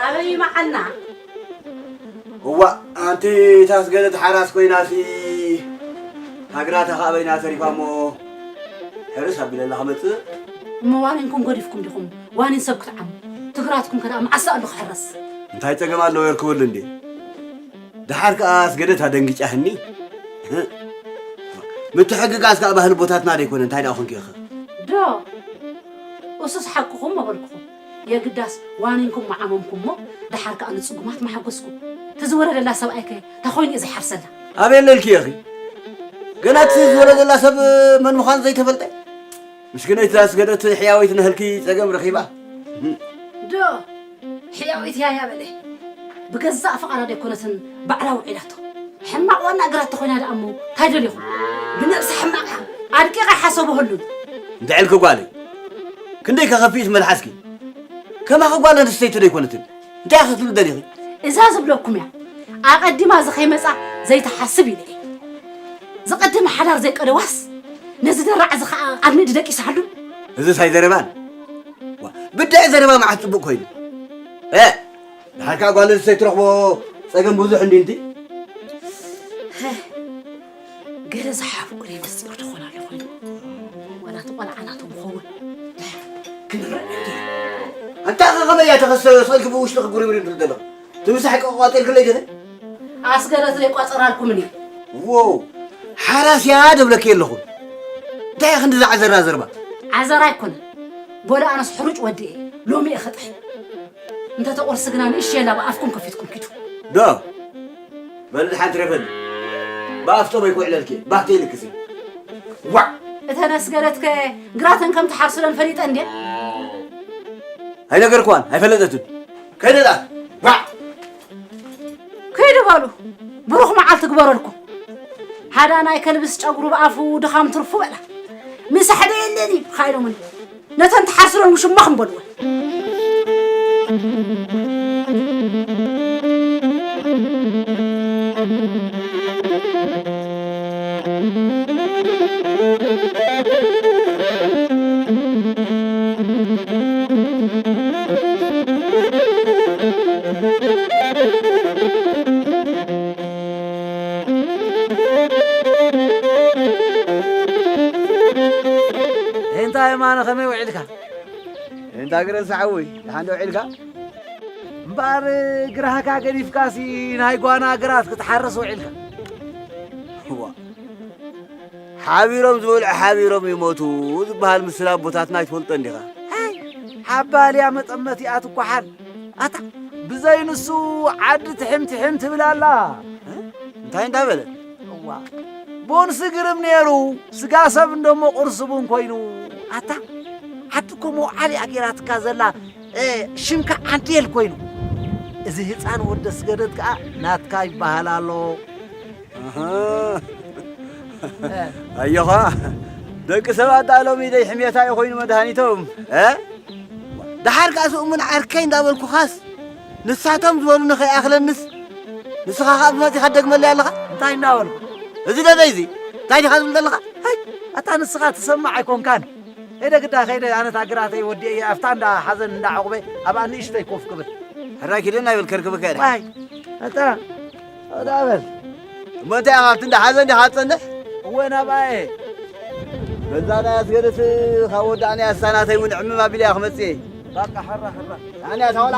ኣበይ መዓልና? እዋእ፣ ኣንቲ እታ ኣስገደት ሓራስ ኮይናሲ፣ ሃግራታ ከኣ በይና ተሪፋ እሞ፣ ሕርስ ኣቢለላ ክመጽእ። እሞ ዋኒንኩም ገዲፍኩም ዲኹም? ዋኒን ሰብ ክትዓሙ? ትግራትኩም ከ ደኣ መዓስ ኣሎ ክሕረስ? እንታይ ጸገም ኣለዎ የርክበሉ እንዴ? ደሓር ከኣ ኣስገደት ኣደንጊጫህኒ። ምትሕግጋዝ ከኣ ባህሊ ቦታትና ደይኮነ፣ እንታይ ደኣ ኮንኪ ኢኺ? ዶ፣ እሱስ ሓቅኹም መበልኩኹም። የግዳስ ዋኒንኩም መዓመምኩሞ፣ ደሓር ከኣ ንጽጉማት መሓጎስኩም። እቲ ዝወረደላ ሰብኣይከ እንታይ ኮይኑ እዩ ዘይሓርሰላ? ኣበይ ኣለልኪ ኢኺ? ገና እቲ ዝወረደላ ሰብ መን ምዃኑ ዘይተፈልጠ? ምስኪነይቲ ኣስገደት ሕያወይቲ ንህልኪ ጸገም ረኺባ። ዶ፣ ሕያወይቲ ያያ በለ። ብገዛእ ፍቓዳ ደይኮነትን ባዕላ ውዒላቶ። ሕማቕ ዋና እግራት ተኾይና ደኣ እሞ እንታይ ደልኹም? ብነብሲ ሕማቕ እያ። ኣድቂቐ ሓሰብሁሉን። እንድዕልኪ ጓለይ፣ ክንደይ ከኸፍእስ መልሓስኪ? ከማኺ ጓል ኣንስተይቲ ደይኮነትን። እንታይ ኢኺ ክትብሊ ደሊኺ? እዛ ዝብለኩም እያ። ኣቐዲማ እዚ ከይመጻ ዘይትሓስብ ኢለ እየ። ዝቐደመ ሓዳር ዘይቀደዋስ፣ ነዚ ደራዕ እዚ ኸኣ ኣብ ንእዲ ደቂሳሉ። እዚ ሳይ ዘረባን? ዋ፣ ብድዐ ዘረባ መዓት ጽቡቕ ኮይኑ። እ፣ ድሓር ከኣ ጓል ኣንስተይቲ ትረኽቦ ጸገም ብዙሕ እንዲ፣ እንዲ? ገለ ዝሓፍቑለይ ምስጢር ትኾን ኣሎ ኮይኑ። ዋላ እቲ ቆልዓ ናቶም ክኸውን። ክንረአ እንዲ። ኣንታ ኸ ከመይ እያ ተኸስተ ስቕልኪ ብውሽጢ ክጉርምሪ ትብል ዘለኺ? ትምሳሕ ቀቋጢርክለይ ገለ? ኣስገደት ዘይቋጸራልኩምን እዩ። ዎው፣ ሓራስ እያ ደብለኪ ኣለኹ። እንታይ ኢኺ ክንዲ ዝዓዘራ ዘርባ? ዓዘራ ኣይኮነን። ቦለ ኣነስ ሕሩጭ ወዲ እየ። ሎሚ እየ ኸጥሒ። እንተ ተቑርሲ ግና ንእሽተይ ኣላ ብኣፍኩም ከፊትኩም ኪዱ። ዶ? በል ድሓን ትረፈኒ። ብኣፍ ጦመይ ክውዕለልኪ እየ። ባህተይ ልክሲ። ዋዕ! እተን ኣስገደትከ ግራተን ከም ትሓርስለን ፈሊጠ እንድየ? ኣይነገርክዋን፣ ኣይፈለጠትን። ከይደ ደኣ። ዋዕ! ከይዱ በሉ። ብሩኽ መዓልቲ ግበረልኩም። ሃዳናይ ከልብስ ጨጉሩ ብኣፉ ድኻም ትርፉ በላ። ምሳሕ ዶ የለን እዩ፣ ኻይዶምኒ። ነተን ትሓስረን ውሽማኹም በልወን። እንታይ የማነ፣ ከመይ ውዒልካ? እንታይ ግረን ሰሓዊ፣ ደሓን ዶ ውዒልካ? እምበኣር ግራህካ ገዲፍካሲ ናይ ጓና ግራት ክትሓርስ ውዒልካ? እዋ፣ ሓቢሮም ዝበልዑ ሓቢሮም ይሞቱ ዝበሃል ምስላ ኣቦታትና ኣይትፈልጦ እንዲኻ? ኣይ፣ ሓባልያ መጠመቲኣ ትኳሓል። ኣታ፣ ብዘይ ንሱ ዓዲ ትሕም ትሕም ትብል ኣላ። እ? እንታይ እንዳበለ? እዋ፣ ቡን ስግርም ነይሩ፣ ስጋ ሰብ እንደሞ ቁርሲ ቡን ኮይኑ። ኣታ፣ ዓዲ እኮ መውዓሊኣ ገይራትካ ዘላ፣ እ፣ ሽምካ ዓንዴል ኮይኑ። እዚ ህፃን ወደ ስገደት ከኣ ናትካ ይበሃል ኣሎ። ኣሃ። ኣዮኻ፣ ደቂ ሰባት ደኣ ሎሚ ደይ ሕሜታ እዩ ኮይኑ መድሃኒቶም፣ እ? ደሓር ከኣ ስእሙን ዓርከይ እንዳበልኩኻስ፣ ንሳቶም ዝበሉኒ ከይኣኽለንስ፣ ንስኻ ከኣ ብመጺኻ ትደግመለይ ኣለኻ? እንታይ እንዳበልኩ? እዚ ደበይ እዚ፣ እንታይ ዲኻ ዝብል ዘለኻ? ሃይ፣ ኣታ ንስኻ ትሰማዕ ኣይኮንካን። ከይደ ግዳ፣ ከይደ፣ ኣነ እታ ግራተይ ወዲኤ እየ፣ ኣብታ እንዳ ሓዘን እንዳ ዕቑበ፣ ኣብኣ ንእሽተይ ኮፍ ክብል። ሕራይ ኪደና ይብል ከርክብካ ኢለ። ዋይ፣ ኣታ፣ ወዳ በል። እሞ እንታይ ኢኻ ኣብቲ እንዳ ሓዘን ዲኻ ትጸንሕ? እወ፣ ናብኣ እየ። በዛ ናይ ኣስገደት ካብ ወዳእኒ ኣሳናተይ እውን ዕምም ኣቢለ እያ ክመጽእ እየ። በቃ፣ ሕራ፣ ሕራ። ኣነ እያ ታወላ።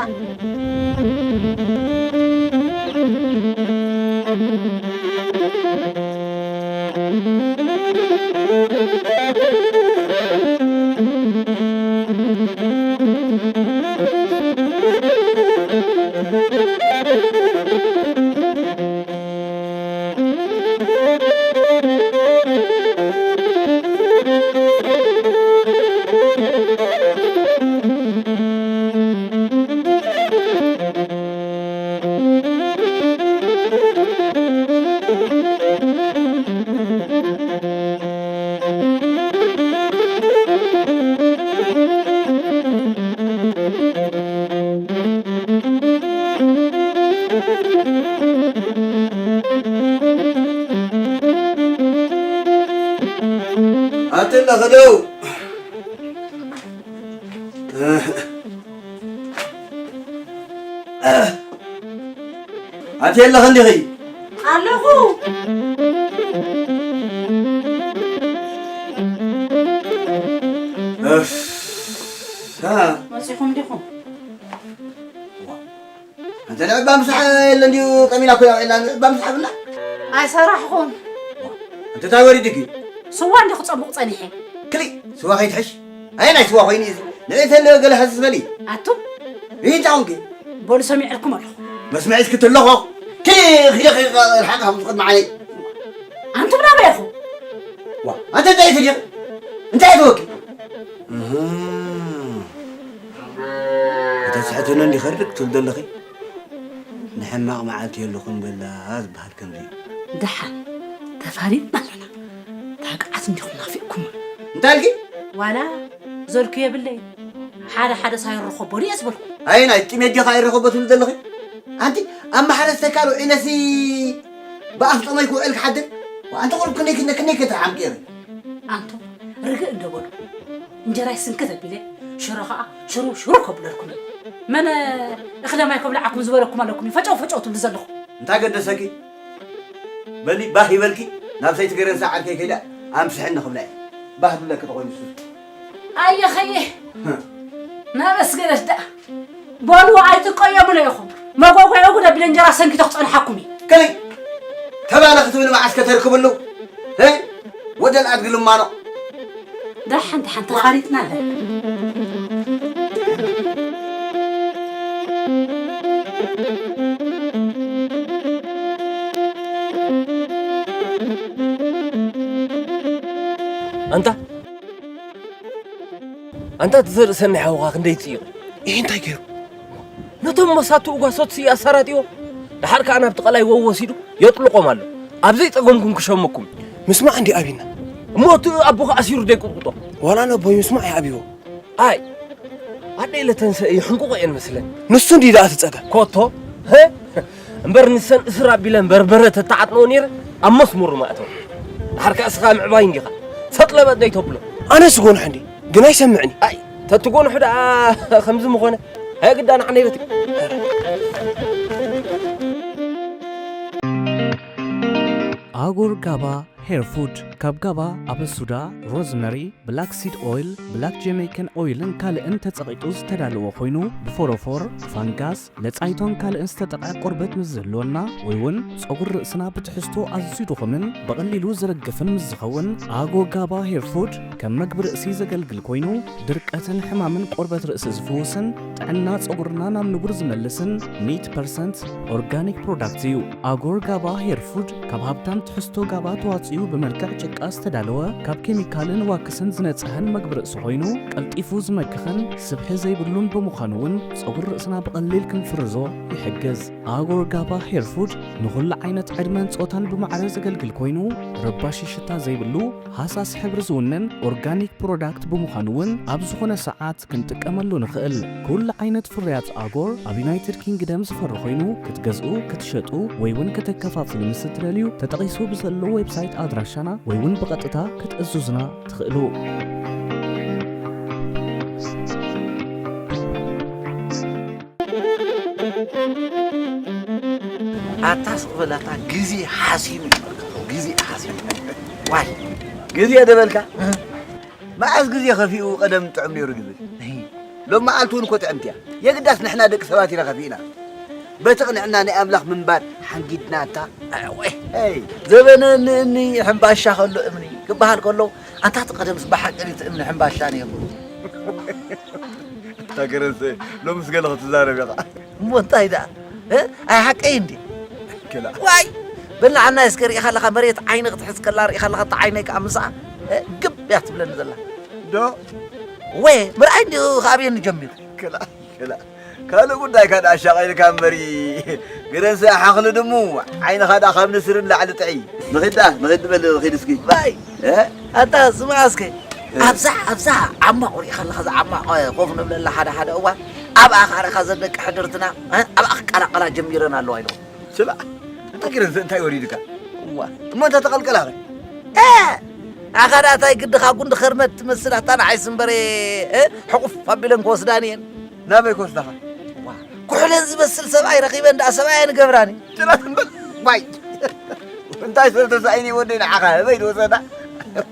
ኣትለ ኸደው። ኣትየ ኣለኸ እንዲኺ? ኣለኹ። እፍ፣ ሃ። መጺኹም ዲኹም? ኣንተ ንዕባ ምሳሕ የለ እንዲዩ ቀሚና እኮ ያው የላ ንዕባ ምሳሕ ብላ። ኣይሰራሕኹን። ኣንተ እንታይ ወሪድኪ? ስዋ እንዲ ክጸሙቕ ጸኒሐ። ክሊ፣ ስዋ ከይትሕሽ? ኣየ ናይ ስዋ ኮይኑ እዩ። ንዕይ ተለ ገለ ሃስስ በሊ። ኣቱም? ይህ እንታይ ኾንኪ? በሉ ሰሚዐልኩም ኣለኹ። መስምዒት ክትለኾ። ክሊ፣ ክሊ፣ ክሊ፣ ሓቂ ሃብቱ ቅድሚ ዓለይ። ኣንቱም ናበይ ኢኹም? ዋ፣ ኣንተ እንታይ ትልቕ? እንታይ ትወኪ? እህ። እተስሕትነ እንዲ ኸርድግ ትብል ዘለኺ? ንሕማቕ መዓልቲ የለኹም በላ ዝበሃል ከምዚ እዩ። ደሓን ተፋሊጥና ኣለና። ታግዓት እንዲኹም ናፊቕኩም። እንታይ ኢልኪ? ዋላ ዘልኩ የብለይ። ሓደ ሓደ ሳይረኸቦ ድየ ዝበልኩ። ኣይ፣ ናይ ጥሜት ዲኻ ኣይረኸቦ ትብል ዘለኺ? ኣንቲ ኣብ ማሕረስ ተካል ውዒለሲ ብኣፍ ጾመይ ክውዕል ክሓድር? ኣንተ ቁሩብ ክንደይ ክንደ-፣ ክንደይ ከተሓምቂ እየ? ኣንቱም ርግእ እንዶ በሉ። እንጀራይ ስንክት ኣቢለ ሽሮ ኸዓ ሽሩ ሽሩ ከብለልኩም እየ። መን እኽለ ማይ ከብልዓኩም ዝበለኩም ኣለኩም እዩ ፈጨው ፈጨው ትብሉ ዘለኹም? እንታይ ገደሰኪ? በሊ ባህ ይበልኪ ናብ ሰይቲ ገረንሳ ዓርከይ ከይዳ ኣምስሐኒ ክብላ እየ። ባህ ዝብለኪ ተኾይኑ እሱ። ኣየኸየ ናበስገደት ደኣ በሉ ኣይትቀየሙለ ኢኹም። መጓጓዮ ጉድ ኣቢለ እንጀራ ሰንኪተ ክጸንሓኩም እዩ። ከመይ ተባለ ክትብል መዓስ ከተርክብሉ? እ? ወደል ኣድግሉ ማኖ። ደሓን ደሓን ተፋሊጥና ኣለና። ኣንታ ኣንታ እቲ ዘርእሰኒ ሓውኻ ክንደይ ጽይቕ። ይሄ እንታይ ገይሩ? ነቶም መሳትኡ ጓሶት ስየ ኣሳራጢዎ። ደሓር ከኣ ናብቲ ቀላይ ወው ወሲዱ የጥልቖም ኣሎ። ኣብ ዘይጸገምኩም ክሸመኩም። ምስማዕ እንዲ ኣብይና። እሞ እቲ ኣቦኻ ኣሲሩ ደይቁጥቁጦ። ዋላ ነቦይ ምስማዕ ይኣብይዎ። ኣይ፣ ኣደ ኢለ ተንሰእ ይሕንቁቕ እየን መስለን። ንሱ እንዲ ደኣ ትጸገም። ኮቶ? ሀ? እምበር ንሰን እስር ኣቢለን በርበረ ተተዓጥንኦ ነይረ ኣብ መስመሩ ማእተው። ደሓር ከኣ እስኻ ምዕባይ እንዲኻ። ሰጥ ለበጥ ደይተብሎ። ኣነስ ጎንሖ እንዲ፣ ግን ኣይሰምዕን እዩ። ኣይ፣ ተትጎንሑ ደኣ ከምዚ ምኾነ። ኣየግዳ ንዓነይ በቲ። ኣጎር ጋባ ሄር ፉድ፣ ካብ ጋባ፣ ኣበሱዳ፣ ሮዝመሪ፣ ብላክ ሲድ ኦይል፣ ብላክ ጀሜይካን ኦይልን ካልእን ተጸቒጡ ዝተዳለወ ኮይኑ፣ ብፎሮፎር፣ ፋንጋስ፣ ለጻይቶን ካልእን ዝተጠቕዐ ቆርበት ምስ ዝህልወና፣ ወይ እውን ጸጉሪ ርእስና ብትሕዝቶ ኣዝዩ ድኹምን ብቐሊሉ ዝርግፍን ምስ ዝኸውን፣ ኣጎ ጋባ ሄር ፉድ ከም መግቢ ርእሲ ዘገልግል ኮይኑ፣ ድርቀትን ሕማምን ቆርበት ርእሲ ዝፍውስን ጥዕና ጸጉርና ናብ ንቡር ዝመልስን ሚእቲ ፐርሰንት ኦርጋኒክ ፕሮዳክት እዩ። ኣጎር ጋባ ሄር ፉድ ካብ ሃብታም ትሕዝቶ ጋባ ተዋጽኦ እዩ ብመልክዕ ጭቃ ዝተዳለወ፣ ካብ ኬሚካልን ዋክስን ዝነጽህን መግቢ ርእሲ ኮይኑ፣ ቀልጢፉ ዝመክኽን ስብሒ ዘይብሉን ብምዃኑ እውን፣ ጸጉሪ ርእስና ብቐሊል ክንፍርዞ ይሕግዝ። ኣጎር ጋባ ሄር ፉድ ንኹሉ ዓይነት ዕድመን ጾታን ብማዕረ ዘገልግል ኮይኑ፣ ረባሺ ሽታ ዘይብሉ፣ ሃሳስ ሕብሪ ዝውንን ኦርጋኒክ ፕሮዳክት ብምዃኑ እውን፣ ኣብ ዝኾነ ሰዓት ክንጥቀመሉ ንኽእል። ኩሉ ዓይነት ፍርያት ኣጎር ኣብ ዩናይትድ ኪንግደም ዝፈሪ ኮይኑ፣ ክትገዝኡ፣ ክትሸጡ ወይ እውን ከተከፋፍሉ ምስ እትደልዩ፣ ተጠቒሱ ብዘሎ ዌብሳይት ኣድራሻና ወይ እውን ብቐጥታ ክትእዝዙና ትኽእሉ። ኣታ ስቕ በል ኣታ፣ ግዜ ሓሲሙ እዩ። ግዜ ሓሲሙ። ዋይ፣ ግዜ ደበልካ? መዓስ ግዜ ከፊኡ ቀደም ጥዑም ነይሩ ድብል? ሎም መዓልቲ እውን እኮ ጥዕምቲ እያ። የግዳስ ንሕና ደቂ ሰባት ኢና ከፊእና። በቲ ቅንዕና ናይ ኣምላኽ ምንባር ሓንጊድና ኣታ። ኣወይ፣ ኣይ፣ ዘበነ ንእኒ ሕምባሻ ከሎ እምኒ ክበሃል ከሎ፣ ኣንታ እቲ ቀደምስ ብሓቂ እቲ እምኒ ሕምባሻ ነይሩ። ኣታ ገረንሰ፣ ሎምስ ገለ ክትዛረብ ኢኻ። እሞ እንታይ ደኣ? እ? ኣይ ሓቀይ እንዴ? ክላ። ዋይ! በላዕና እስከ ርኢኻ ኣለኻ፣ መሬት ዓይኒ ክትሕዝ ከላ ርኢኻ ኣለኻ፣ እታ ዓይነይ ከኣ ምስኣ፣ እ? ግብ እያ ትብለኒ ዘላ። ዶ? ወ፣ ምርኣይ እንዲ ከኣብየኒ ጀሚሩ። ክላ፣ ክላ። ካልእ ጉዳይካ ደኣ ኣሻቒልካ እምበሪ፣ ገረንሰ ሓኽሊ ድሙ፣ ዓይንኻ ደኣ ካብ ንስሪ ንላዕሊ ጥዕይ። ንኺድ ደኣ፣ ንኺድ በል፣ ኺድ እስኪ። ባይ። እ? ኣታ ስማዕ እስከ። እ። ኣብዛ፣ ኣብዛ ዓማቕ ሪኢኻ ኣለኻ፣ እዛ ዓማቕ ኮፍ ንብለላ ሓደ ሓደ እዋን፣ ኣብኣ ኻረኻ ዘደቂ ሕድርትና፣ እ? ኣብኣ ክቀላቀላ ጀሚረን ኣለዋ ኢልኹም። ስላ፣ ኣታ ገረንሰ እንታይ ወሪድካ? እዋ። እሞ እንተ ተቐልቀላ ኸ? እ! ኣኻ ደኣ እንታይ ግድኻ ጉንዲ ኸርመት ትመስል ኣታ ንዓይስ እምበረ፣ እ? ሕቑፍ ኣቢለን ክወስዳኒ እየን። ናበይ ክወስዳኻ? ዋ፣ ኩሕለን ዝመስል ሰብኣይ ረኺበን ደኣ ሰብኣይ ኣይንገብራን እዩ። ጭራሽ እምበር፣ ዋይ። እንታይ ሰብ ተሳኢኒ ወደይ ንዓኻ፣ ኣበይ ዝወሰዳ?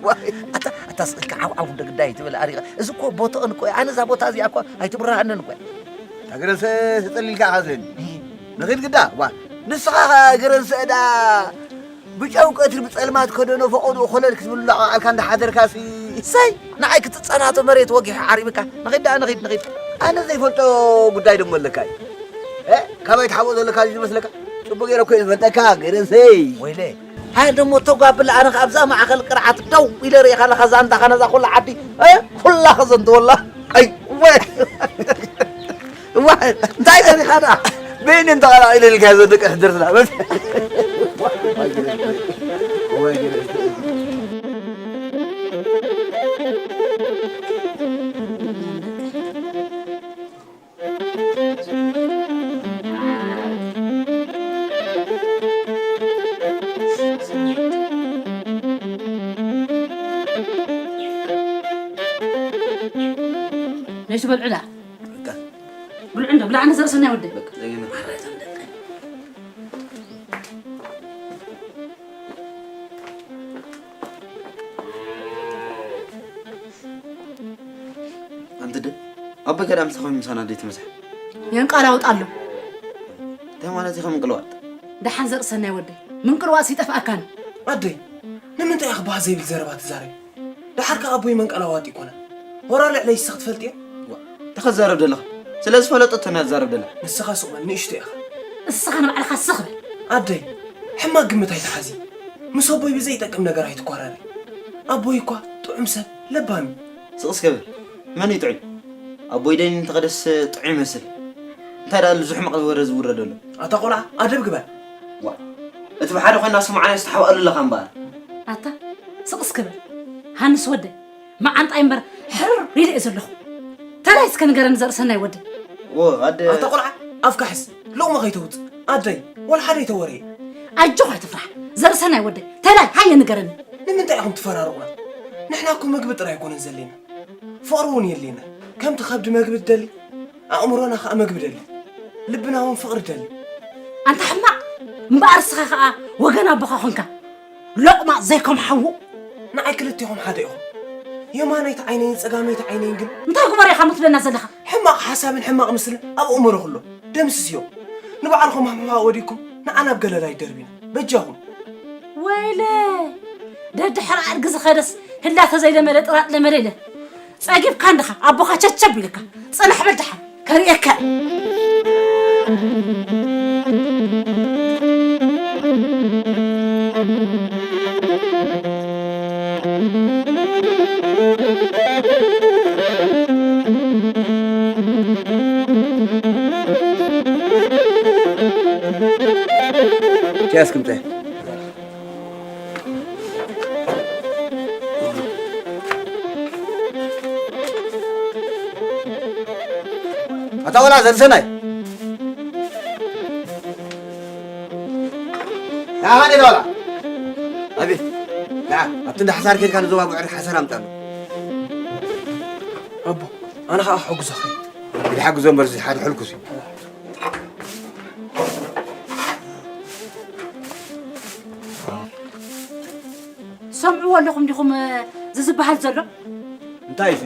ዋይ። ኣታ፣ ኣታ ስቕ ኢልካ ዓው ዓው እንደ ግዳይ ትብል ኣሪኻ። እዚ እኮ ቦትኦን እኮ እዩ። ኣነ እዛ ቦታ እዚኣ እኮ ኣይትብርሃንን እኮ እያ። እታ ገረንሰ ተጸሊልካ ኢኻ ዝህኒ። ንኺድ ግዳ፣ ዋ። ንስኻ ኸኣ ገረንሰ እዳ ብጨው ቀትሪ ብጸልማት ከደኖ ፈቐድኡ ኾለል ክትብሉ ኣቓልካ እንዳሓደርካሲ። ሰይ፣ ንዓይ ክትጸናቶ መሬት ወጊሑ ዓሪብካ። ንኺድ ደኣ፣ ንኺድ፣ ንኺድ። ኣነ ዘይፈልጦ ጉዳይ ደሞ ኣለካ እዩ። እ? ካባይ ትሓብኦ ዘለካ እዩ ዝመስለካ? ጽቡቕ ገይረ እኮ እየ ዝፈልጠካ፣ ገረንሰይ። ወይለ፣ ሃይ ደሞ ተጓብል፣ ኣነ ኸኣ ኣብዛ ማእኸል ቅርዓት ደው ኢለ ርእኻ ኣለኻ፣ ዛንታኻ ነዛ ኩላ ዓዲ፣ እ? ኩላ ኸዘንትወላ። ኣይ፣ ወ-፣ እዋ፣ እንታይ ደሪኻ ደኣ? በይኒ እንተቐላቒለ ኢልካ ዘሎ ቀሕ ደርስና። ነይሱ በልዑ ደኣ። በቃ። ብልዑ እንዶ፣ ብላዕ ነዘር ሰናይ ወደይ። በቃ፣ ደጊመ። ኣረ፣ እዞም ደቂ። ኣንቲ ደ፣ ኣቦይ ከዳ ምሳኹም ምሳና ደይ ትመሳሕ? የንቃላውጥ ኣሎ። እንታይ ማለት እዩ፣ ከም እንቅልዋጥ? ደሓን ዘር ሰናይ ወደይ። ምንቅልዋጥስ ይጠፍኣካን። ኣደይ፣ ንምንታይ ኢኺ ባህ ዘይብል ዘረባ ትዛረቢ? ደሓር ከኣ ኣቦይ መንቀላዋጢ ኣይኮነን። ሆራ ልዕለይ ንስኺ ትፈልጥዮ? ዋ፣ እንታይ ክትዛረብ ደለኻ? ስለ ዝፈለጠቶ እና ትዛረብ ደላ። ንስኻ ሱቕ በል፣ ንእሽቶ ኢኻ። ንስኻ ንባዕልኻ ስኽ በል። ኣደይ፣ ሕማቕ ግምት ኣይትሓዚ። ምስ ኣቦይ ብዘይጠቅም ነገር ኣይትኳረሪ። ኣቦይ እኳ ጥዑም ሰብ፣ ለባም እዩ። ስቕ እስከ በል። መን እዩ ጥዑይ? ኣቦይ ደይን እንተኸደስ ጥዑይ ይመስል። እንታይ ደኣ እዚ ሕማቕ ወረ ዝውረ ደሎ? ኣታ ቆልዓ፣ ኣደብ ግበር። ዋ፣ እቲ ብሓደ ኮይና ስምዓና ዝተሓባእሉ ኣለኻ እምበኣር። ኣታ፣ ስቕ እስከ በል። ሃንስ ወደይ፣ መዓንጣይ እምበር ሕርር ኢለ እየ ዘለኹ። ተላይ እስከ ንገረኒ ዘርእሰናይ ወደይ። ዎ፣ ኣደ ኣታ ቆልዓ፣ ኣፍካ ሕዝ፣ ሎቕማ ከይተውጽእ። ኣደይ፣ ወላ ሓደ ኣይተወረየ። ኣጆኻ ኣይትፍራሕ። ዘርእሰናይ ወደይ፣ ተላይ፣ ሃየ ንገረኒ። ንምንታይ ኢኹም ትፈራርቑና? ንሕና እኮ ምግቢ ጥራይ ኣይኮነን ዘሌና። ፍቕሪ እውን የድልየና። ከምቲ ከብዲ መግቢ ትደሊ፣ ኣእምሮና ኸኣ መግቢ ደሊ። ልብና እውን ፍቕሪ ደሊ። ኣንታ ሕማቕ፣ እምበኣር እስኻ ኸኣ ወገን ኣቦኻ ኾንካ። ሎቕማጽ ዘይኮም ሓዉ። ንዓይ ክልቴኹም ሓደ ኢኹም። የማነይቲ ዓይነይን ጸጋመይቲ ዓይነይን ግን እንታይ ግበር ኢኻ ምትብለና ዘለኻ? ሕማቕ ሓሳብን ሕማቕ ምስልን ኣብ ኣእምሮኹ ኣሎ። ደምስስዮ። ንባዕልኹም ኣሕምባእ ወዲኩም ንዓና ኣብ ገለላ ይደርቢና። በጃኹም። ወይለ! ደድሕሪ ኣድጊ ዝኸደስ ህላተ ዘይለመደ ጥራጥ ለመደ ኢለ። ጸጊብካ እንድኻ፣ ኣቦኻ ቸብቸብ ኢልካ። ጽናሕ በል ደሓን፣ ከርእየካ። ኪያስ ክምፀ። ኣታ ቆልዓ ዘርሰናይ። ንዓኻ እንዴ ተባላ? ኣቤት። ንዓ፣ ኣብቲ እንዳ ሓሳር ኬድካ ንዞባ ብዕሪ ሓሳር ኣምጻሉ። ኣቦ፣ ኣነ ኸኣ ክሕግዞ ኸይድ። ግዲ ሓግዞ እምበር፣ እዚ ሓደ ሕልኩስ እዩ። ትሰምዕዎ ኣለኹም ዲኹም፣ እዚ ዝበሃል ዘሎ? እንታይ እዚ?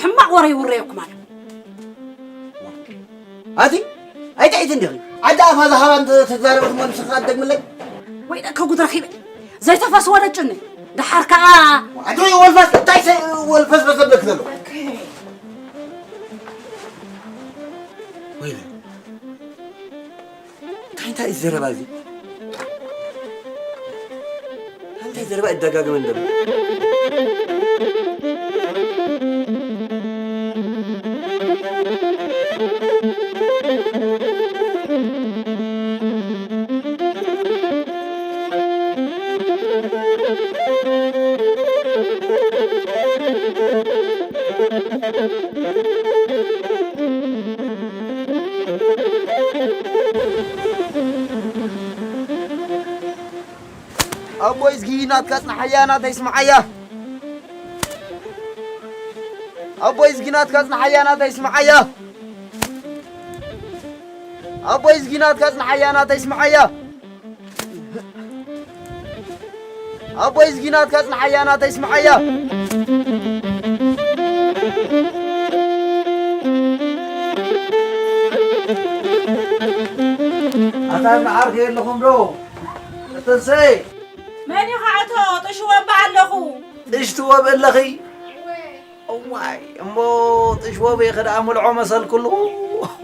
ሕማቕ ወረ ይውረየኩም ኣሎ። ኣቲ ኣይትዒት እንዲኺ። ዓዲ ኣፋ ዝሃባ እንተ ተዛረበት እሞ ንስኻ ኣትደግምለይ። ወይ ደከ ጉድ ረኺበ። ዘይተፈስወ ለጭኒ። ደሓር ከኣ ኣቲ ወልፈስ፣ እንታይ ሰ-፣ ወልፈስ በዘብለክ ዘሎ? ወይለ። እንታይ፣ እንታይ እዩ ዘረባ እዚ? እንታይ ዘረባ ይደጋገመ እንደሎ? ኣቦይ እዝጊ ናትካ ጽንሓያ ናተይ ስምዓያ። ኣቦይ እዝጊ ናትካ ጽንሓያ ናተይ ስምዓያ። ኣቦይ እዝጊ ናትካ ጽንሓያ ናተይ ስምዓያ። ኣቦይ እዝጊ ናትካ ጽንሓያ ናተይ ስምዓያ። ኣታ መዓርከ የለኹም ዶ? እተንሰይ መን ኢኻ ኣቶ ጥሽወባ ኣለኹ? ጥሽትወብ ኣለኺ? እዋይ፣ እሞ ጥሽወበይ ከደኣ ምልዖ መሰልኩሉ።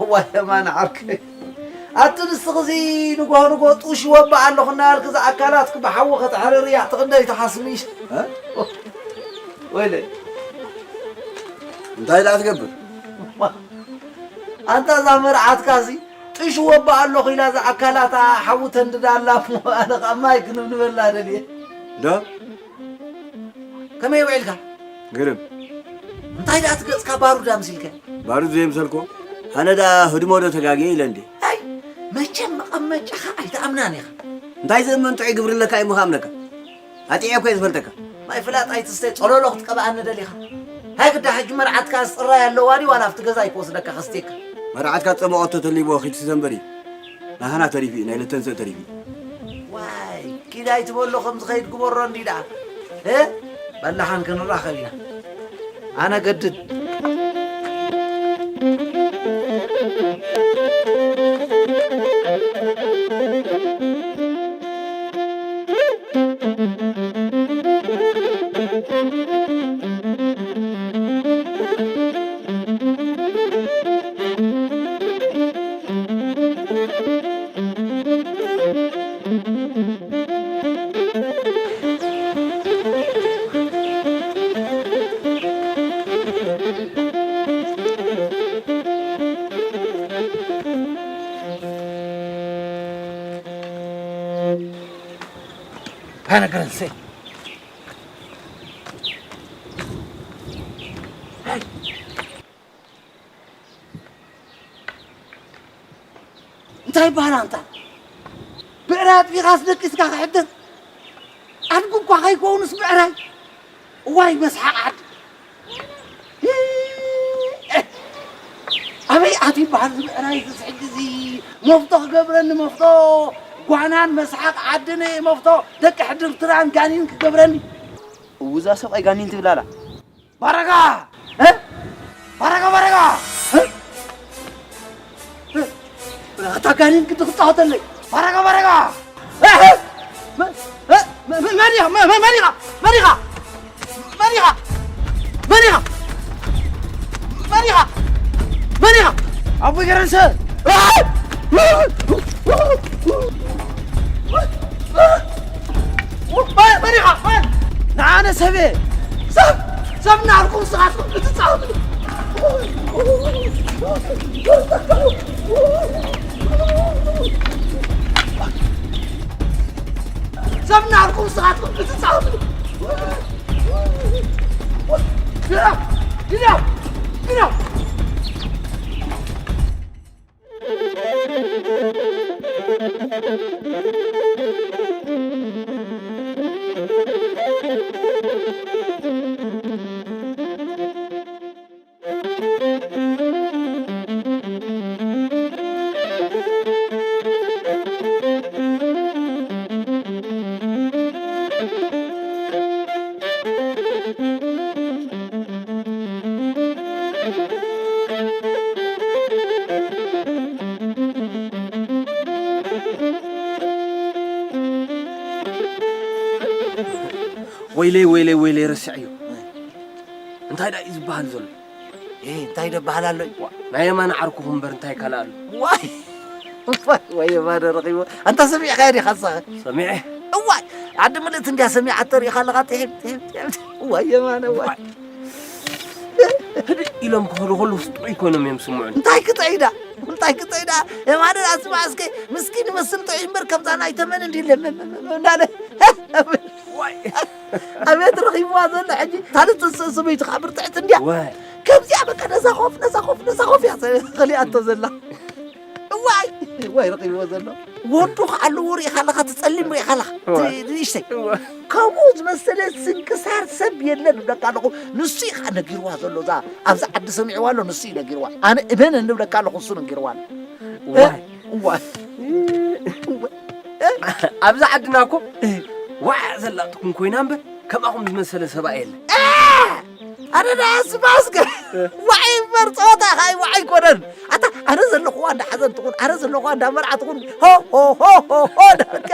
እዋይ፣ የማን ዓርከይ። ኣቲ ንስኺ እዚ ንጎሆ ንጎሆ ጥሽወባ ኣለኹ እናበልኪ፣ እዚ ኣካላትኪ ብሓዊ ከተሕርርያ፣ እቲ ክንደይ ትሓስሚሽ? እ? ወይለይ። እንታይ ደኣ ትገብር? ኣንታ እዛ መርዓትካ እዚ ጥሽወባ ኣለኹ ኢላ፣ እዛ ኣካላታ ሓዊ ተንድዳ ኣላ እሞ፣ ኣነ ኸኣ ማይ ክንብንበላ ደልየ። ዶ? ከመይ ውዒልካ? ግርም። እንታይ ደኣ እቲ ገጽካ ባሩድ ኣምሲልካ? ባሩድ ዘየምሰልኩ? ኣነ ደኣ ህድሞ ዶ ተጋግየ ኢለ እንዴ? ኣይ፣ መቸም መቐመጫኻ ኣይትኣምናን ኢኻ። እንታይ ዘእመን ጥዑይ ግብሪ ኣለካ እሞ ክኣምነካ? ኣጥዕየ እኮ እየ ዝፈልጠካ። ማይ ፍላጥ ኣይትስተ፣ ጸሎሎ ክትቀብኣኒ ደሊኻ? ሃይ ግዳ ሕጂ መርዓትካ ጽራይ ኣለዋ ድዩ ዋላ ኣብቲ ገዛይ ክወስደካ ከስትየካ? መርዓትካ ጸበቖቶ ተሊብዎ ኺድ ስተ እምበር እዩ። ናህና ተሪፉ እዩ፣ ናይ ልተንስእ ተሪፉ እዩ። ዋይ፣ ኪድ ኣይትበሎ ከም ዝኸይድ ግበሮ እንዲ ደኣ። እ? በላሓን ክንራኸብ ኢና። ኣነ ገድድ። እንታይ ይበሃል ኣንታ? ብዕራይ ኣጥቢቓስ ደቂስካ ክሕደስ? ኣድጊ እኳ ከይከውንስ ብዕራይ? እዋይ መስሓቕ ዓዲ። ኣበይ ኣትዩ ይበሃል እዚ ብዕራይ እዚ ሕጂ እዚ? መፍቶ ክገብረኒ መፍቶ። ጓናን መስሓቕ ዓድን መፍቶ። ደቂ ሕድርትራን ጋኒን ክገብረኒ። እውዛ ሰብኣይ ጋኒን ትብል ኣላ። ባረጋ! እ? ባረጋ፣ ባረጋ! እ? እ? ኣታ ጋኔን ግዲ ክጻወተለይ። ባረጋ፣ ባረጋ! እ? እ? መ-፣ እ? መ-፣ መ-፣ መን ኢኻ? መ-፣ መ-፣ መን ኢኻ? መን ኢኻ? መን ኢኻ? መን ኢኻ? መን ኢኻ? መን ኢኻ? ኣቦይ ገረንሰ! እ? መን፣ መን ኢኻ? መን? ንዓነ ሰብ ሰብ እናልኩም ንስኻትኩም ክትጻወቱ ሰብ እናልኩም ንስኻትኩም ክትጻወቱ ግዳ ግዳ ግዳ ወይለይ ወይለይ ወይለይ ረሲዐዮ። እንታይ ደኣ እዩ ዝበሃል ዘሎ? እ፣ እንታይ ደበሃል ኣሎ እዩ? ዋ፣ ናይ የማነ ዓርኩኹም እምበር እንታይ ካልእ ኣሎ? ዋይ ዋይ ዋይ፣ የማነ ረኺቡ። ኣንታ ሰሚዕካዮ ዲኻ ንስኻ? ሰሚዐ። እዋይ፣ ዓዲ ምልእቲ እንድያ ሰሚዓ ተሪኢኻ ኣለኻ። ጥሒም ጥሒም ጥሒም። ዋይ የማነ ዋይ። ዋይ። ህድእ ኢሎም ክኸዱ ከለውስ ጥዑይ ኮይኖም እዮም ዝስምዑኒ። እንታይ ክጥዒዳ? እንታይ ክጥዒዳ? የማነ ኣስማዕ እስከ፣ ምስኪን ይመስል ጥዑይ እምበር ከምዛ ናይ ተመን እንዲ ለም እንዳለ። ዋይ። ኣቤት ረኺብዋ ዘሎ ሕጂ። ታልት ሰበይቱ ከዓ ብርትዕት እንድያ። ዋይ። ከምዚኣ በቃ ነዛ ኮፍ፣ ነዛ ኮፍ፣ ነዛ ኮፍ እያ ከሊኣቶ ዘላ። እዋይ፣ እዋይ ረኺብዎ ዘሎ። ወንዱ ከዓ ኣለዎ ርኢኻ ኣለኻ፣ ትጸሊም ርኢኻ ኣለኻ። እዋይ። ት-፣ ንእሽተይ። እዋይ። ከምኡ ዝመሰለ ስንክሳር ሰብ የለን እብለካ ኣለኹ። ንሱ እዩ ከዓ ነጊርዋ ዘሎ። እዛ ኣብዚ ዓዲ ሰሚዕዋ ኣሎ፣ ንሱ እዩ ነጊርዋ። ኣነ እመን እንብለካ ኣለኹ፣ እሱ ነጊርዋ ኣሎ። እዋይ። እዋይ። እዋይ። ኣብዚ ዓድና እኮ እ። ዋዕ ዘላትኩም ኮይና እምበር ከማኹም ዝመሰለ ሰብኣይ የለን። እ! ኣነ ደኣ ስማስከ ዋዒ እምበር ጸወታ ኸኣ ዋዒ ኣይኮነን። ኣታ ኣነ ዘለኹዋ እንዳ ሓዘን ትኹን፣ ኣነ ዘለኹዋ እንዳ መርዓ ትኹን፣ ሆ፣ ሆ፣ ሆ፣ ሆ፣ ሆ፣ ዳርጋ።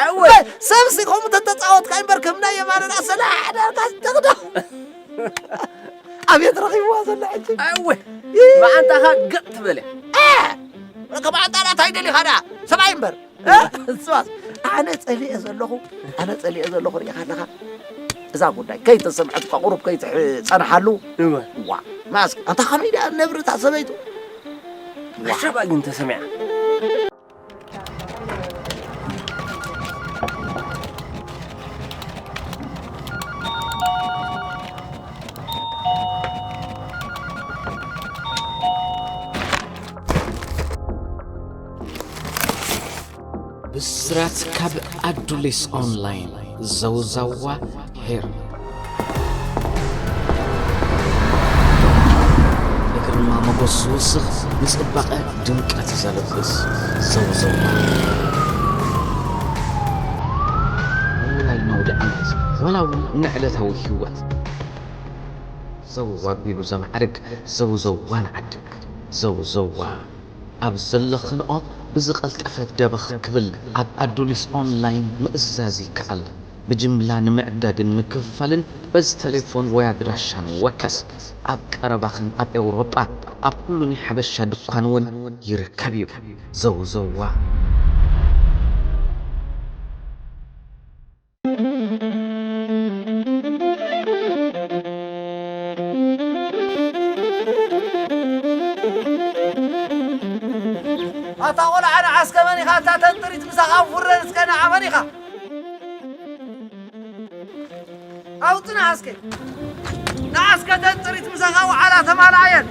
ኣወ። ሰብሲ ከምኡ ተተጻወትካ እምበር ከም ናይ የማነ ደኣ ሰላሕ ዳርጋ ትኽዶ። ኣቤት ረኺብዋ ዘላ ሕጂ። ኣወ። ይ- መዓንጣኻ ገጥ ትበለ። እ! መዓንጣና እንታይ ደሊኻ ደኣ? ሰብኣይ እምበር። እ? እሱዋስ፣ ኣነ ጸሊኤ ዘለኹ፣ ኣነ ጸሊኤ ዘለኹ ርኢኻ ኣለኻ። እዛ ጉዳይ ከይተሰምዐት እኳ ቁሩብ ከይትጸንሓሉ። እወ። ዋ፣ ማስክ፣ ኣንታ ከመይ ደኣ ነብሪ እታ ሰበይቱ? ዋ። ኣሸባ ግን ተሰሚዓ። ብስራት ካብ ኣዱሊስ ኦንላይን፣ ዘውዘዋ ሄር። ንግርማ ሞገስ ዝውስኽ፣ ንጽባቐ ድምቀት ዘልብስ፣ ዘውዘዋ። ውላይ ነውዲ ዓመት፣ ዋላ እውን ንዕለታዊ ህይወት። ዘውዘዋ ኣቢሉ ዘማዕርግ፣ ዘውዘዋ ንዓድግ፣ ዘውዘዋ። ኣብ ዘለኽንኦ ብዝቐልጠፈ ደበኽ ክብል ኣብ ኣዱሊስ ኦንላይን ምእዛዝ ይከኣል። ብጅምላ ንምዕዳግን ምክፍፋልን በዚ ተሌፎን ወይ ኣድራሻን ወከስ። ኣብ ቀረባኽን ኣብ ኤውሮጳ ኣብ ኩሉ ናይ ሓበሻ ድኳን እውን ይርከብ እዩ። ዘውዘዋ። ኣታ ቆልዓ ንዓስከ መን ኢኻ? እታ ተንጥሪት ምሳኻ ኣብ ፉረን እስከ ንዓ መን ኢኻ? ኣውጽ ንዓስከ። ንዓስከ ተንጥሪት ምሳኻ ውዓላ ተማልኣየን።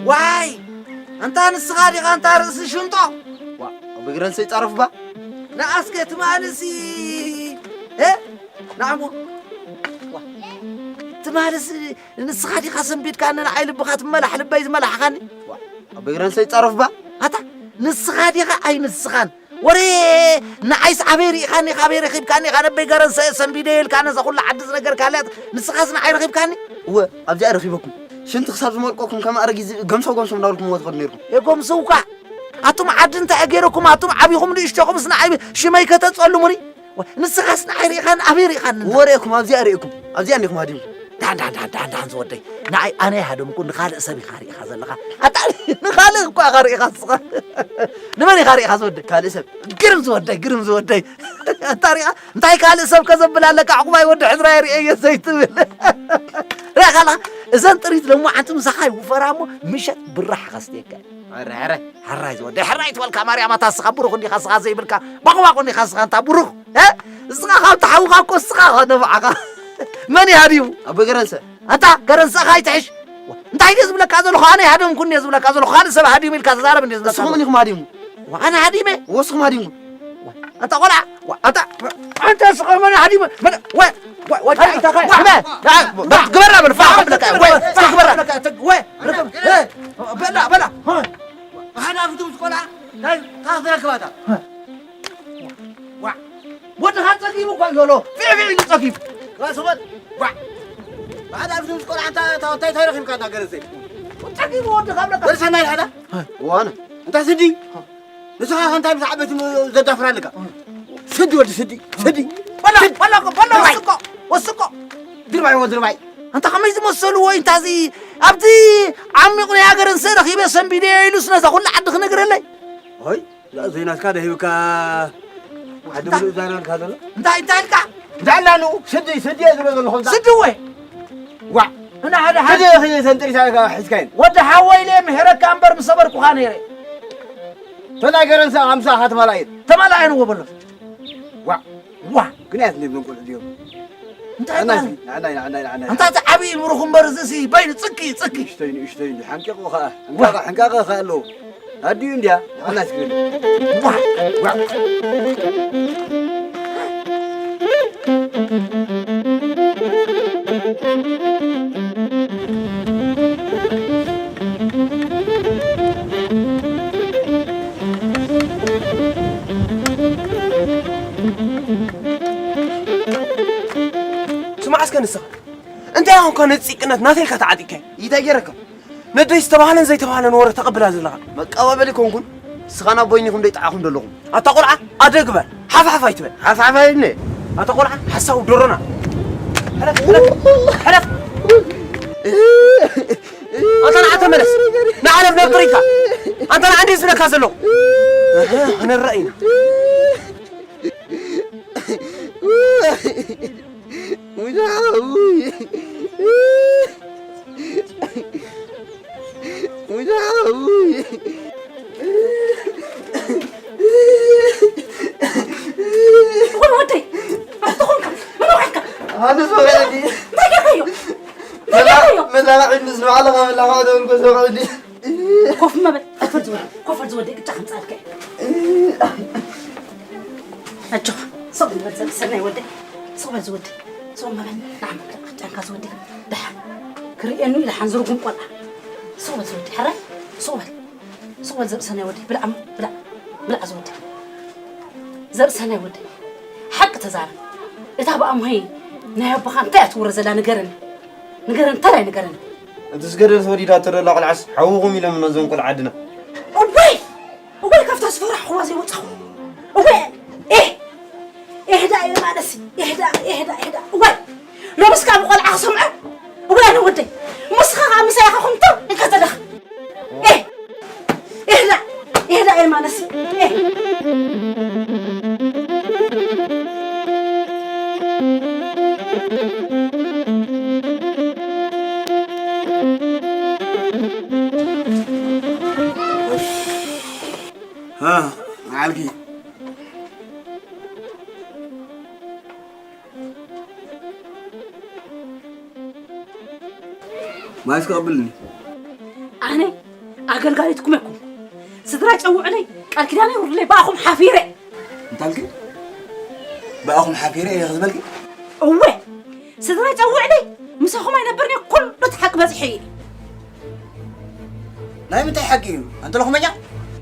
ዋይ! ኣንታ ንስኻ ዲኻ ኣንታ ርእሲ ሽንጦ? ዋ፣ ኣብ እግረን ሰይጻረፍባ። ንኣስከ ትማልሲ፣ እ? ንዓሞ። ዋ፣ ትማልስ ንስኻ ዲኻ ሰንቢድካኒ ንዓይ ልብኻ ትመላሕ ልበይ ዝመላሕኻኒ? ዋ፣ ኣብ እግረን ሰይጻረፍባ። ኣታ፣ ንስኻ ዲኻ ኣይ ንስኻን? ወሬ ንዓይስ ኣበይ ርኢኻኒ፣ ካበይ ረኺብካኒ፣ ካነበይ ገረን ሰ-፣ ሰንቢደ ኢልካ ነዛ ኩላ ዓዲ ዝነገርካለያት፣ ንስኻስ ንዓይ ረኺብካኒ? እወ፣ ኣብዚኣ ረኺበኩም። ሽንቲ ክሳብ ዝመልቀኩም ከም ኣረጊት ዝብኢ ገምሰው ገምሰው እናበልኩምዎ ትኸዱ ነይርኩም። የጎምስውካ። ኣቱም ዓዲ እንታይ ገይረኩም? ኣቱም ዓቢኹም ንእሽቶኹምስ ንዓይ ሽመይ ከተጸልሙኒ? ወ-፣ ንስኻስ ንዓይ ርኢኻኒ፣ ኣበይ ርኢኻኒ? ወሬኩም ኣብዚኣ ርኢኩም፣ ኣብዚኣ እንዲኹም ሃዲምኩም። ዳ ኣንዳ ኣንዳ ኣንዳ ኣንዳ ዝወደይ፣ ንዓይ ኣነ ይሃደምኩ፣ ንኻልእ ሰብ ኢኻ ርኢኻ ዘለኻ። ኣታ ንኻልእ እኳ ኢኻ ርኢኻ ንስኻ። ንመን ኢኻ ርኢኻ ዝወደይ? ካልእ ሰብ። ግርም ዝወደይ፣ ግርም ዝወደይ። ኣታ ርኢኻ እንታይ ካልእ ሰብ ከዘብል ኣለካ? ዕቑባይ ወዲ ሕዝራ የርእየዮ ዘይትብል። ርኢኻ ኣለኻ? እዘን ጥሪት ሎማዓንቲ ምሳኻ ይውፈራ እሞ ምሸት ብራሕ ከስትየካ። ሕራይ፣ ሕራይ፣ ሕራይ ዝወደይ፣ ሕራይ ትበልካ ማርያም፣ ኣታ እስኻ ብሩኽ እንዲኻ፣ እስኻ ዘይብልካ ባቑባቑ እንዲኻ፣ እስኻ እንታ ብሩኽ፣ እ? እስኻ ካብ ተሓውኻ እኮ እስኻ ኢኻ ነብዓኻ። መን እዩ ሃዲሙ? ኣቦ ገረንሰ። ኣታ ገረንሰኻ ኣይትሕሽ። ዋ፣ እንታይ ድየ ዝብለካ ዘለኹ? ኣነ ኣይሃደምኩን እየ ዝብለካ ዘለኹ። ካልእ ሰብ ሃዲሙ ኢልካ ተዛረብ እንድየ ዝብለካ ንስኹም ዘለኹ። ኢኹም ሃዲሙ። ዋ፣ ኣነ ሃዲመ? ወስኹም ሃዲሙ። ኣታ ቆልዓ፣ ዋ፣ ኣታ፣ ኣንተ ስኸ መን ሃዲመ? መን፣ ወ፣ ወ፣ ወ፣ ኣይ፣ ኣይ፣ ተኸ፣ ወ፣ መ፣ ዋ፣ ግበራ በል፣ ፋሕ በል፣ ወ፣ ፋሕ ግበራ። ወ፣ ርግም፣ እ፣ በላ፣ በላ። ብሓደ ኣፍቱ ምስ ቆልዓ፣ እንታይ፣ እንታይ ክትረክባታ? ዋ፣ ወድኻ ጸጊቡ እኮ እዩ ዘሎ። ፊዕ፣ ፊዕ ኢሉ ጸጊቡ። ዋ፣ ስቕ በል። ዋ፣ ብሓደ ኣፍቱ ምስ ቆልዓ፣ እንታይ፣ እንታይ፣ እንታይ ረኺብካ፣ እንታይ ገረሰ? ጸጊቡ ወድኻ፣ ብለካ። ወደ ሰናይ ሓዳ? ዋነ። እንታይ ስዲ? ንስኻ ከ እንታይ ምስ ዓበይቲ ዘዳፍራ ኣለካ? ስዲ ወዲ ስዲ፣ ስዲ። በሎ፣ ስዲ። በሎ፣ በሎ፣ ድርባይ። ወስኮ፣ ወስኮ። ድርባይ ወ ድርባይ። ኣንታ ከመይ ዝመሰሉ ወይ እንታዚ ኣብቲ ዓሚቕ ናይ ሃገረንሰ ረኺበ ሰንቢደዮ ኢሉስ ነዛ ኩላ ዓዲ ክነግረለይ? ሆይ፣ እዛ ዘይናትካ ደሂብካ ዓዲ እንታይ? ምሉእ ዛረበልካ ዘሎ? እንታይ፣ እንታይ ኢልካ? እንታይ ኣላ ንኡ? ስዲ፣ ስዲ እየ ዝብሎ ዘለኹ እዛ። ስዲ ወይ? ዋዕ። እና ሓደ ሓደ ስዲ እኺ ሰንጢርካ ሒዝካየን። ወዲ ሓወይ ኢለ ምሕረካ እምበር ምሰበርኩኻ ነይረ። ተናገረን ሰ ኣምሳ ኢኻ ተማላእየን። ተማላእየን እዎ በሎ። ዋዕ። ዋዕ። ግን ኣያት ንብሎም ቆልዑ ድዮም? እንታይ ኣናይ፣ ማለት? ኣናይ፣ ኣናይ፣ ኣናይ። እንታይ እቲ ዓብዪ ብሩኽ እምበር እዚሲ በይኑ ጽኪ፣ ጽኪ። ንእሽተይ፣ ንእሽተይ፣ ሓንቂቑ ኸኣ። ዋዕ። ሕንቃቐ፣ ሕንቃቐ ኸኣ ኣለዎ። ኣዲኡ እንድያ፣ ንዓና ትብል። ዋዕ፣ ዋዕ። ስማዕ እስከ ንስኻ። እንታይ ኾንካ ነዚ ፂቅነት ናተይ ኢልካ ተዓጢቅካዮ? እንታይ ገይረካ? ነደይ ዝተባህለን ዘይተባህለን ወረ ተቐብላ ዘለኻ። መቀባበሊ ኮንኩን፣ ስኻን ኣቦይን ኢኹም ደይ ጠዓኹም ዘለኹም። ኣታ ቆልዓ፣ ኣደ ግበር፣ ሓፍሓፍ ኣይትበል። ሓፍሓፍ ኣይብልኒ። ኣታ ቆልዓ፣ ሓሳዊ ዶሮና። ሕለፍ፣ ሕለፍ፣ ሕለፍ። ኣንታ ንዓ ተመለስ። ንዓ ለፍለፍ ጥሪትካ። ኣንታ ንዓ እንዴ ዝብለካ ዘለኹ። እህ፣ ክንረእ ኢና። ሙጃ ሓውይ። ሙጃ ሓውይ። እኹል ወደይ፣ ኣቲ ኾንካ፣ ምን ወዓካ? ኣነ ሰው ያዲ። እንታይ ገይርካዮ? እንታይ ገይርካዮ? መላባዕ ምስ ንባዕልኻ መላባዕ ደውልኮ ሰው ያዲ። ኮፍ መበል፣ ኮፍ በል ዝወደይ፣ ኮፍ በል ዝወደይ፣ ቅጫ ከምጻልከ። ኣጆኻ፣ ስቕ በል ዘ-፣ ሰናይ ወደይ፣ ስቕ በል ዝወደይ፣ ስቕ መበል፣ ንዓም፣ ቅጫንካ ዝወደይ፣ ደሓን፣ ክርእየኑ እዩ ደሓን ዝርጉም ቆልዓ። ስቕ በል ዝወደይ፣ ሕራይ፣ ስቕ በል፣ ስቕ በል ዘርእሰናይ ወደይ፣ ብላዕ እሞ፣ ብላዕ፣ ብላዕ ዝወደይ። ዘርእሰናይ ወደይ፣ ሓቂ ተዛረብ። እታ ብኣምሆይ ናይ ኣቦኻ እንታይ እያ ትውረ ዘላ ንገረኒ። ንገረን፣ እንታይ ንገረን? እቲ ዝገደል ተወሊዳቶ ዘላ ቆልዓስ ሓውኹም ኢሎም ነዞም ቆልዓ ዓድና። እወይ! እወይ፣ ካብታ ዝፈራሕኹዋ ዘይወጻኹ። እወይ! ኤህ! ኤህ ደኣ እየ ማለሲ። ኤህ ደኣ፣ ኤህ ደኣ፣ ኤህ ደኣ። እወይ! ሎምስ ካብ ቆልዓ ክሰምዖ? እወይ፣ ኣነ ወደይ። ምስኻ ከዓ ምሳይ ኢኻ ከምቶ ኢልካ ዘለኻ። ኤህ! ኤህ ደኣ፣ ኤህ ደኣ እየ ማለሲ። ኤህ! እ፣ መዓልኪ። ማይ እስከ ቀብልኒ። ኣነ ኣገልጋሊትኩም እየ እኮ። ስድራ ጨውዕለይ፣ ቃል ኪዳነይ ውርድለይ፣ ብኣኹም ሓፊረ። እንታይ ኢልኪ? ብኣኹም ሓፊረ እየ ዝበልኪ? እወ፣ ስድራ ጨውዕለይ፣ ምሳኹም ኣይነብርን እየ፣ ኩሉ እቲ ሓቂ በፂሑ እዩ። ናይ ምንታይ ሓቂ እዩ? ኣንተ ለኹመኛ?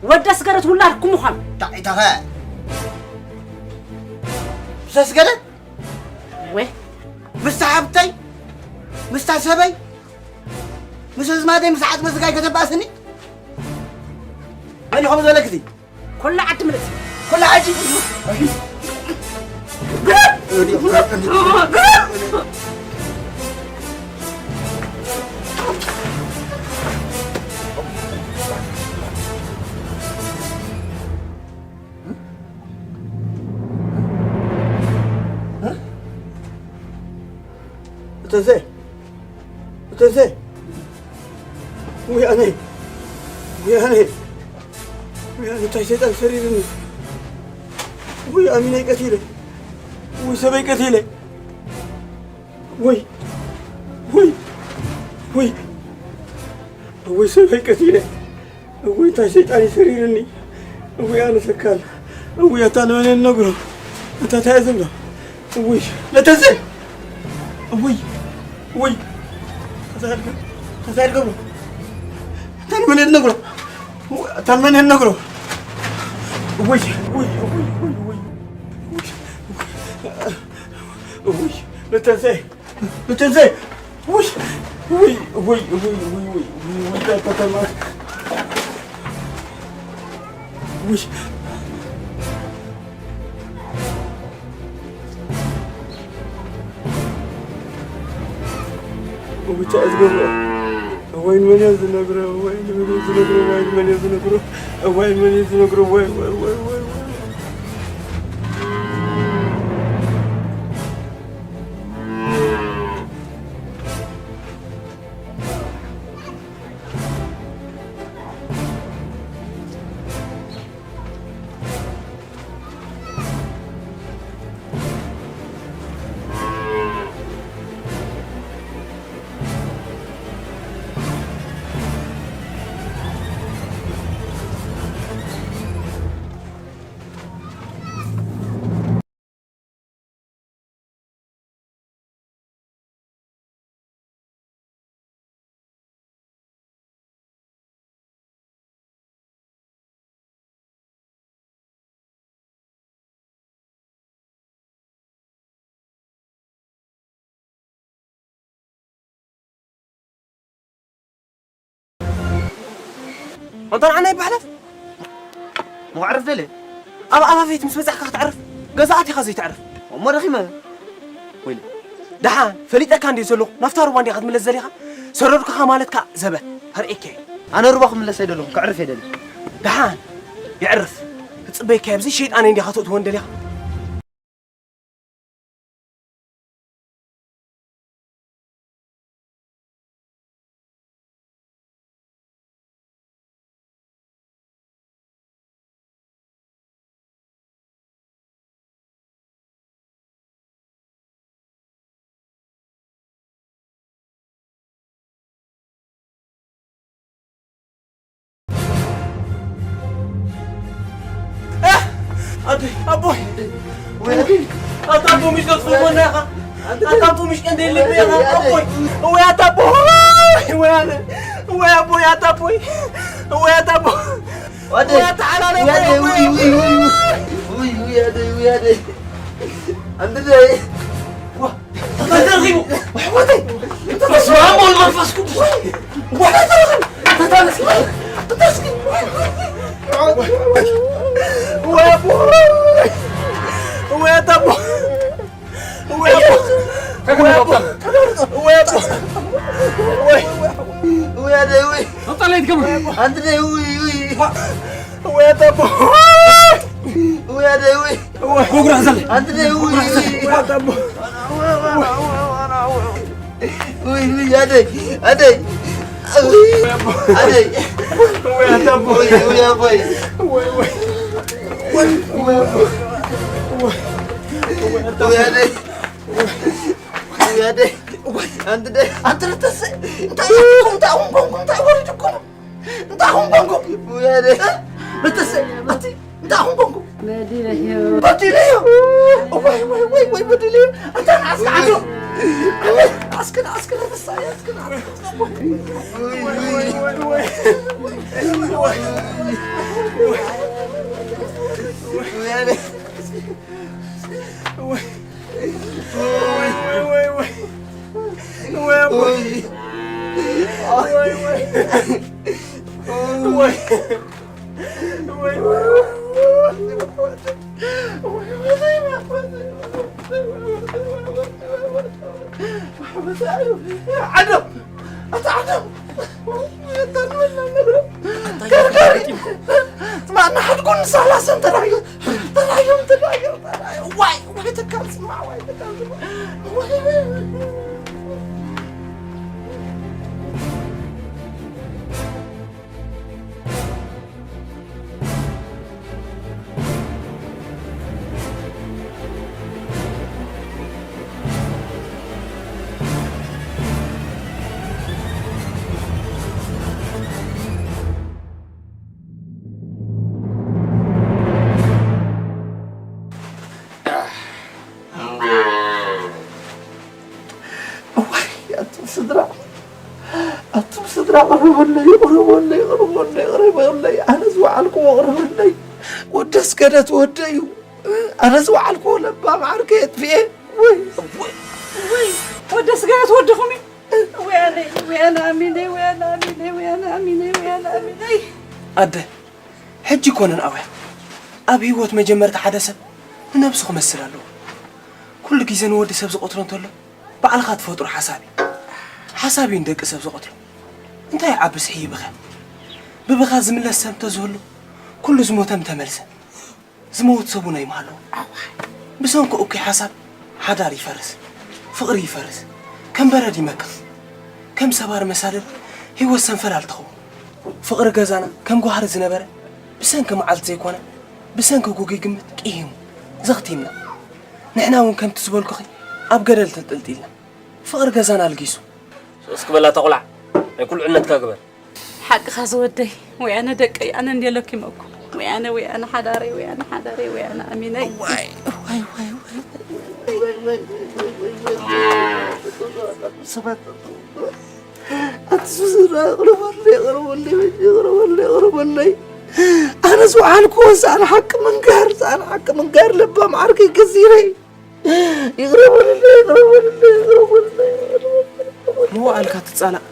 ወዲ ኣስገደት ውላድኩም ምዃኑ። እንታይ ኢልካ? ምስ ኣስገደት? እወ። ምስታ ሓብተይ? ምስታ ሰበይ? ምስ ኣዝማደይ፣ ምስ ዓጽመ ስጋይ ከተባእስኒ? መን እዩ ከምኡ ዝበለኪ? ኩላ ዓዲ ምልእቲ። ኩላ ዓዲ? ግረብ! ግረብ! ተንሰ፣ ተንሰ። ውይ ኣነ፣ ውይ ኣነ፣ ውይ ኣነ፣ እንታይ ሰይጣን ሰሪርኒ። ውይ ኣሚነይ ቀቲለ፣ ውይ ሰበይ ቀቲለ። ውይ፣ ውይ፣ ውይ፣ ውይ ሰበይ ቀቲለ። እውይ፣ እንታይ ሰይጣን እዩ ሰሪርኒ። እውይ፣ ኣነ ሰካል። እውይ፣ ኣታ ንመን እየ ዝነግሮ? ኣታ እንታይ እየ ዝብሎ? እውይ፣ ለተንሰ! እውይ፣ እውይ፣ ኣታ እንታይ እየ ዝገብሮ? ኣታ ንመን እየ ዝነግሮ? እውይ፣ ኣታ ንመን እየ ዝነግሮ? እውይ፣ እውይ፣ እውይ፣ እውይ፣ እውይ፣ እውይ፣ ለተንሰ! ብትንሰይ! ውይ! ውይ! ውይ! ውይ! ውይ! ውይ! ውይ! ውይ! እንታይ ከተማ! ውይ! ብቻ እዝገብሮ። እዋይ ንመን እየ ዝነግሮ? እዋይ ንመን እየ ዝነግሮ? እዋይ ንመን እየ ዝነግሮ? እዋይ ንመን እየ ዝነግሮ? ወይ! ወይ! ወይ! ወይ! ወይ! ኣንታ ንዓና ይባሕለፍ። መዕረፍ ደለ። ኣብ ኣባፊት ምስ በጻሕካ ክትዕርፍ፣ ገዛ ኣቲኻ ዘይትዕርፍ። እሞ ደኺመ። ወይለ። ደሓን፣ ፈሊጠካ እንድየ ዘለኹ፣ ናብታ ሩባ እንዲኻ ክትምለስ ዘሊኻ? ሰረርኩኻ ማለት ከኣ ዘበት፣ ከርእየካ እየ። ኣነ ሩባ ክምለስ ኣይደለኹን፣ ከዕርፍ እየ ደልየ። ደሓን፣ የዕርፍ። ክጽበየካ እየ፣ ኣብዚ ሸይጣነይ እንዲኻ ተእትወን ደሊኻ? ኣቦይ፣ ኣቦይ። ኣታ ኣቦ ምሽ ተጥፍእሞና ኢኻ። ኣታ ኣቦ ምሽ ቀንደ ልቢ ኢኻ። ኣቦይ። ወይ ኣታ ኣቦ። ወይ ኣነ። ወይ ኣቦይ፣ ኣታ ኣቦይ። ወይ ኣታ ኣቦ። ወይ ኣታ ሓላለ ኣቦይ። ኣንተ ደይ ተተርኺቡ ኣሕዋተይ። በስመ ኣብ ወወልድ ወመንፈስ ቅዱስ። ውይ፣ ውይ፣ ኣደይ፣ ኣደይ። ውይ፣ ኣደይ። ውይ፣ ውይ፣ ኣቦይ። ውይ፣ ኣደይ። ውይ፣ ኣደይ። ኣንቲ ደይ። ኣንቲ ደተሰ፣ እንታይ ኢኹም? እንታይ ኹም ኮንኩም? እንታይ ወሪድኩም? እንታይ ኹም ኮንኩም? ውይ፣ ኣደይ። ደተሰ፣ ኣቲ እንታይ ኹም ኮንኩም? በዲለዮ። በዲለዮ። ወይ፣ ወይ፣ ወይ፣ ወይ፣ በዲለዮ። ኣንታ ንዓስካ ዓዶ። ኣስክን፣ ኣስክን፣ ኣስክን፣ ኣስክን። ዓደም! ኣታ ዓደም! ገርገር! ስማዕና ሓድጎን ሰላሰን ተራዮ! ተራዮም ተራዮ! ተራዮ! ዋይ! ዋይ ተካል ስማዕ! ዋይ ተካል ስማዕ! ዋይ! ኣቕርበለይ፣ ይቕረበለይ፣ ይቕረበለይ፣ ይቕረበለይ። ኣነ ዝወዓልክዎ ኣቕርበለይ። ወዲ ኣስገደት ወደይ እዩ። ኣነ ዝወዓልክዎ ለባም ዓርከይ የጥፍኤ። ወይ፣ ወይ፣ ወዲ ኣስገደት ወድኹም እዩ። ወያነ፣ ወያነ ኣሚነይ፣ ወያነ ኣሚነይ፣ ወያነ ኣሚነይ፣ ወያነ ኣሚነይ። ኣደ፣ ሕጂ ኮነን ኣውያ ኣብ ህይወት መጀመርታ ሓደ ሰብ ንነብሱ ክመስል ኣለዎ። ኩሉ ግዜ ንወዲ ሰብ ዝቐትሎ እንተሎ ባዕልኻ ትፈጥሮ ሓሳብ እዩ። ሓሳብ እዩ ንደቂ ሰብ ዝቐትሎ። እንታይ ዓቢ ስሕይብኸ? ብብኻ ዝምለስ ሰብ እንተዝህሉ ኩሉ ዝሞተ ምተመልሰ። ዝመውት ሰብ እውን ኣይምሃለዎ። ብሰንኩ እኩይ ሓሳብ ሓዳር ይፈርስ፣ ፍቕሪ ይፈርስ፣ ከም በረድ ይመክኽ፣ ከም ሰባሪ መሳልል ህይወት ሰንፈላል ትኸውን። ፍቕሪ ገዛና ከም ጓህሪ ዝነበረ ብሰንኪ መዓልቲ ዘይኮነ ብሰንኪ ጉጉይ ግምት ቅሂሙ ዘኽቲምና። ንሕና እውን ከምቲ ዝበልኩኺ ኣብ ገደል ተንጠልጢልና ፍቕሪ ገዛና ኣልጊሱ። ስቕ በል ኣታ ቆልዓ፣ ናይ ቁልዕነትካ ግበር። ሓቅኻ ዝወደይ፣ ወያነ ደቀይ፣ ኣነ እንድየ ለኪመኩም። ወያነ፣ ወያነ ሓዳረይ፣ ወያነ ሓዳረይ፣ ወያነ ኣሚነይ። ኣቲ ሱስና፣ ይቕረበለይ፣ ይቕረበለይ፣ ይቕረበለይ፣ ይቕረበለይ። ኣነ ዝወዓልክዎ ሰኣን ሓቂ ምንጋር፣ ሰኣን ሓቂ ምንጋር ለባም ዓርከይ ገዚረይ። ይቕረበለይ፣ ይቕረበለይ፣ ይቕረበለይ። መዋእልካ ትጻላእ።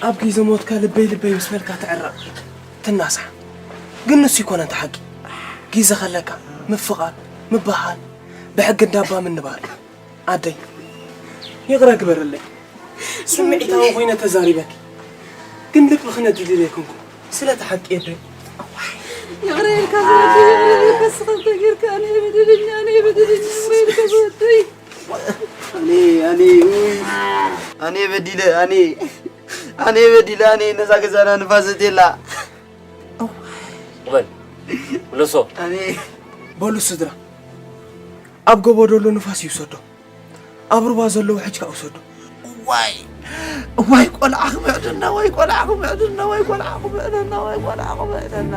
ኣብ ግዜ ሞትካ ልበይ ልበይ ምስ በልካ ትዕረቕ ትናሳሕ። ግን ንሱ ይኮነ እቲ ሓቂ። ግዜ ከለካ ምፍቓር፣ ምብህሃል፣ ብሕጊ እንዳባ ምንባር። ኣደይ ይቕረ ግበርለይ። ስምዒታዊ ኮይነ ተዛሪበኪ። ግን ልቢ ክነድድ ኢለ ኣይኮንኩ። ስለቲ ሓቂ ኣደይ። ይቕረ ኢልካ ዝወደይ ይቕረ ኢልካ ስኸፍተ ጌርካ ኣነ በደለኛ ኣነ በደለኛ ይቕረ ኢልካ ዝወደይ። ኣነ ኣነ ውይ ኣነ በዲለ ኣነ ኣነ በዲለ ኣነ ነዛ ገዛና ንፋሰት የላ በል ምለሶ ኣነ በሉ ስድራ ኣብ ጎቦ ደሎ ንፋስ ይውሰዶ ኣብ ሩባ ዘሎ ውሕጅ ከዓ ውሰዶ ዋይ ዋይ ቆልዓ ክምዕድና ዋይ ቆልዓ ክምዕድና ዋይ ቆልዓ ክምዕድና ዋይ ቆልዓ ክምዕድና